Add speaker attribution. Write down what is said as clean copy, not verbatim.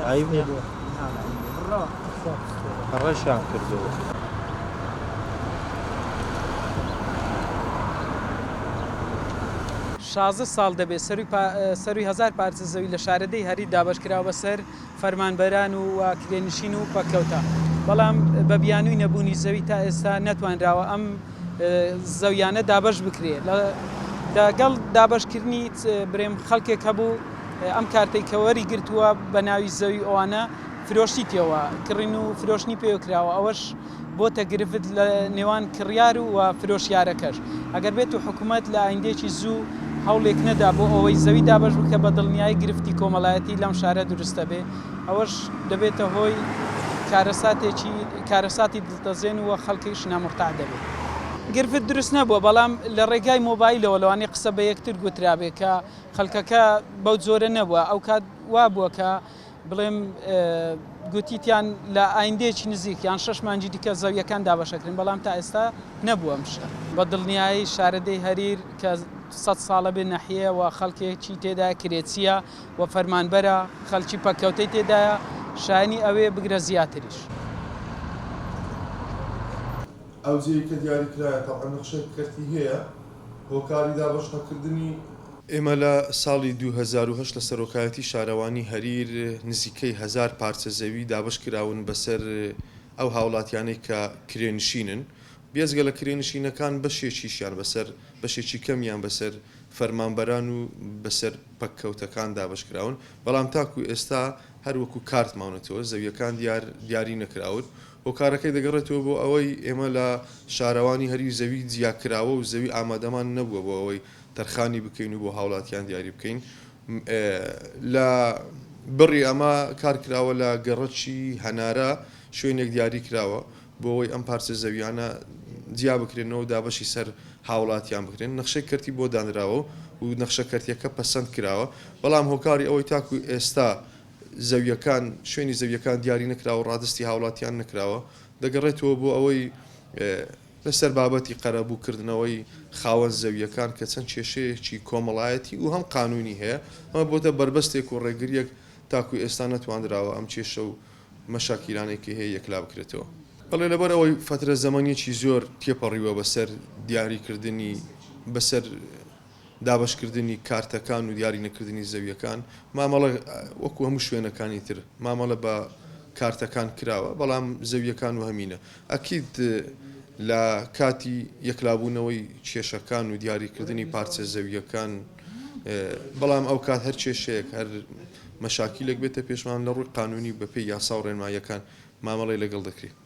Speaker 1: عەیب نیە ڕەشیان کردووە.
Speaker 2: 16 ساڵ دەبێت سەروی هەزار پارچە زەوی لە شارەدێی هەریر دابەشکراوە بەسەر فەرمانبەران و و کرێنشین و پەککەوتە، بەڵام بە بیانووی نەبوونی زەوی تا ئێستا نەتوانراوە ئەم زەویانە دابەش بکرێ. لەگەڵ دابەشکردنی برێم خەڵکێک هەبوو ئەم کارتەی کە وەری گرتووە بە ناوی زەوی ئەوانە فرۆشتیتەوە، کڕین و فرۆشتنی پێوە کراوە، ئەوەش بۆتە گرفت لە نێوان کڕیار و فرۆشیارەکەش. ئەگەر بێت و حکومەت لە ئایندەیەکی زوو هەوڵێک نەدا بۆ ئەوەی زەوی دابەش بکە بە دڵنیایی گرفتی کۆمەڵایەتی لەم شارە دروست دەبێ ئەوەش دەبێتە هۆی کارەساتێکی کارەساتی دڵتەزێن و خەڵکیش نامورتاح دەبێ. گرفت دروست نەبووە بەڵام لە ڕێگای مۆبایلەوە لەوانەیە قسە بە یەکتر گوترابێ کە خەڵکەکە بەو جۆرە نەبووە ئەوکات وابووە کە بڵێم گوتیتیان لە ئایندەیەکی نزیک یان شەش مانگی دیکە زەویەکان دابەشەکرێن بەڵام تا ئێستا نەبووە ئەم شتە. بە دڵنیایی شارەدێی هەریر کە سەد ساڵە بێ نەحیەیە و خەڵکێکی تێدایە کرێچییە و فەرمانبەرە، خەڵکی پەککەوتەی تێدایە، شایەنی ئەوەیە بگرە زیاتریش.
Speaker 3: ئەو جێیەی کە دیاری کرایە تەبعەن نەخشەی کەرتی هەیە هۆکاری دابەش نەکردنی.
Speaker 4: ئێمە لە ساڵی 2008 لە سەرۆکایەتی شارەوانی هەریر نزیکەی هەزار پارچە زەوی دابەش کراون بەسەر ئەو هاوڵاتیانەی کە کرێنشینن، بێجگە لە کرێنشینەکان بەشێکیشیان بەسەر بەشێکی کەمیان بەسەر فەرمانبەران و بەسەر پەککەوتەکان دابەش کراون، بەڵام تاکو ئێستا هەر وەکو کارت ماونەتەوە، زەوییەکان دیار دیاری نەکراون، هۆکارەکەی دەگەڕێتەوە بۆ ئەوەی ئێمە لە شارەوانی هەریر زەوی جیاکراوە و زەوی ئامادەمان نەبووە بۆ ئەوەی تەرخانی بکەین و بۆ هاوڵاتیان دیاری بکەین. لە بڕی ئەمە کار کراوە لە گەڕەکی هەنارە شوێنێک دیاری کراوە بۆ ئەوەی ئەم پارچە زەویانە جیا بکرێنەوە و دابەشی سەر هاوڵاتیان بکرێن، نەخشەی کەرتی بۆ دانراوە و نەخشە کەرتیەکە پەسەند کراوە، بەڵام هۆکاری ئەوەی تاکو ئێستا زەویەکان شوێنی زەویەکان دیاری نەکراوە و ڕادەستی هاوڵاتیان نەکراوە دەگەڕێتەوە بۆ ئەوەی لەسەر بابەتی قەرەبوو کردنەوەی خاوەن زەویەکان کە چەند کێشەیەکی کۆمەڵایەتی و هەم قانونی هەیە ئەمە بۆتە بەربەستێک و ڕێگریەک تاکو ئێستا نەتواندراوە ئەم کێشە و مەشاکیلانەی کە هەیە یەکلا بکرێتەوە. بەڵێ لەبەر ئەوەی فەترە زەمەنیەکی زۆر تێپەڕیوە بەسەر دیاری کردنی بەسەر دابەشکردنی کارتەکان و دیاری نەکردنی زەویەکان مامەڵە وەکو هەموو شوێنەکانی تر مامەڵە بە کارتەکان کراوە بەڵام زەویەکان و هەمینە ئەکید لە کاتی یەکلابوونەوەی کێشەکان و دیاریکردنی پارچە زەویەکان بەڵام ئەو کات هەر کێشەیەک هەر مەشاکیلێک بێتە پێشمان لە ڕووی قانونی بەپێی یاسا و ڕێنماییەکان مامەڵەی لەگەڵ دەکرێت.